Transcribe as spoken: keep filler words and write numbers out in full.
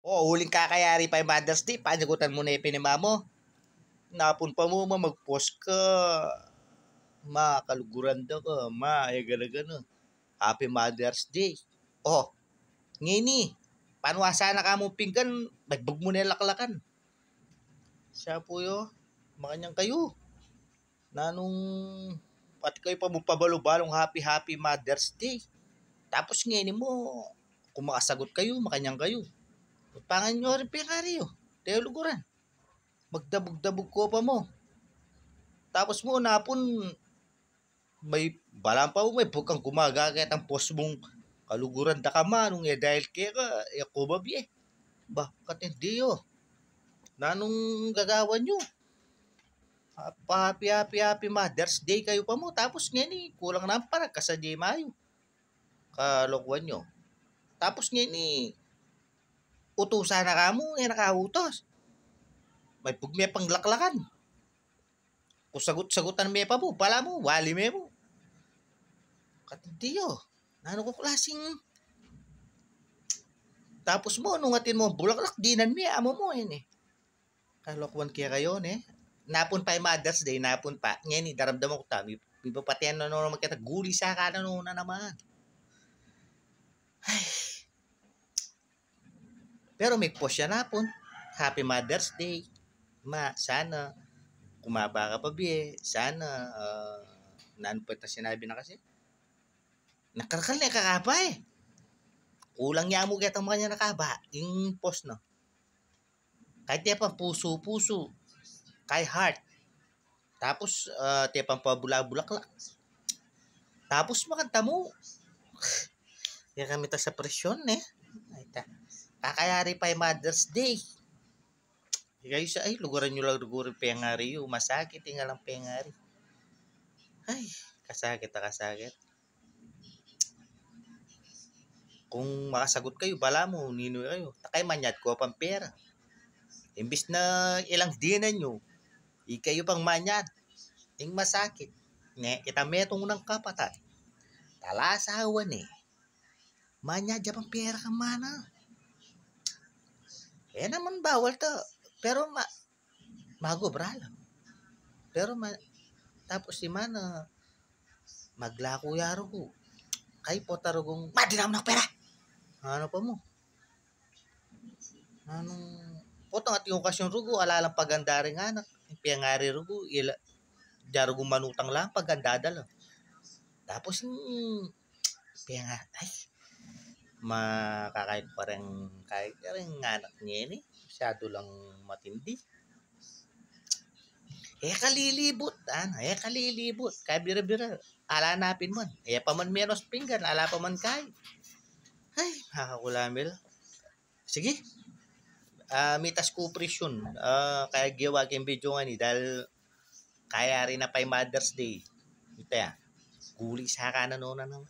O, uling kakayari pa ing Mother's Day, panyagutan mu ne pin i ma mu. Napun pa mu, ma, mag-post ka. Ma, kaluguran da ka, ma, e gana-gana. Happy Mother's Day. O, ngeni, panuasa na ka mung pinggan, maibug mu ne laklakan. Siya pu yu, makanyan kayu. Nanung, pati kayu pa mu pabalu-balung happy, happy Mother's Day. Tapos ngeni mu, kung makasagut kayu, makanyan kayu. Pangan yu rin pengari yu. Te luguran. Magdabug-dabug ko pa mu. Tapos mu, napun, may balam pa mu, maibug kang gumaga ketang post mung kaluguran da ka ma, nung e dahil keka, e ko babie. Ba, katindi yu. Nanung gagawan yu? Pa-, happy, happy, happy Mother's Day kayu pa mu. Tapos ngeni, kulang na ampara, kasadya i ma yu. Kalokuan yu. Tapos ngeni, utusan na ka mu, e na ka utus. Maibug me pang laklakan. Kung sagut-sagutan me pa mu, balamu, wali me mu. Katindi yu. Nanu kung klasing. Tapos mu, nung atin mu bulaklak, dinan me, amu mu, ini. Kalokuan kekayu, ne? Napun pa ing Mother's Day, napun pa. Ngeni, daramdaman ku ta, mi-, mipapatyan na naman kita, guli sa ka na naman. Ay. Pero mig-post ya napun, Happy Mother's Day. Ma, sana, kumaba ka pa bie, sana, ah, nanu pa itang sinabi na kasi? Nakalkal ne kakaba e. Kulang ya mu ketang makanyan a kaba, ing post na. Kay tepang pusu-pusu, kay heart. Tapos, ah, tepang pabula-bulaklak. Tapos makanta mu. Kaya kami ta sa presyon, e. Ay, ta. Kakayari pa ing Mother's Day. Ikayu sa, ay, luguran yu lang, luguran pengari yu. Masakit, ing alang pengari. Ay, kasakit, a kasakit. Kung makasagut kayu, balamu, ninu kayu. Takay manyad ko pang pera. Imbis na ilang dinan yu, ikayu pang manyad. Ing masakit, ne, kita metung nang kapatad. Talasawa ne. Manyad ya pang pera kang mana. E naman bawal ta. Pero ma-, magobra la. Pero ma-, tapos i mana, maglaku ya rugu. Kay pota rugung, "Ma, dinan mu na ku pera." Nanu pa mu? Nanung, potang ating okasyon rugu, ala lang paganda ring anak. Pengari rugu, ila, da rugung manutang lang, paganda da la. Tapos, hmm, penga-, ay, makakait pa ring, kay, ring anak ngeni, masyadu lang matindi. E kalilibut, ana, e kalilibut. Kaya bira-bira, ala na pin man. E pa man menos pinggan, ala pa man kay. Ay, makakulamil. Sige. Ah, mitas ku presyon. Ah, kaya gewa ke ing video ngeni dahil kayari na pa ing Mother's Day. Ita ya. Guli sa ka na nona naman.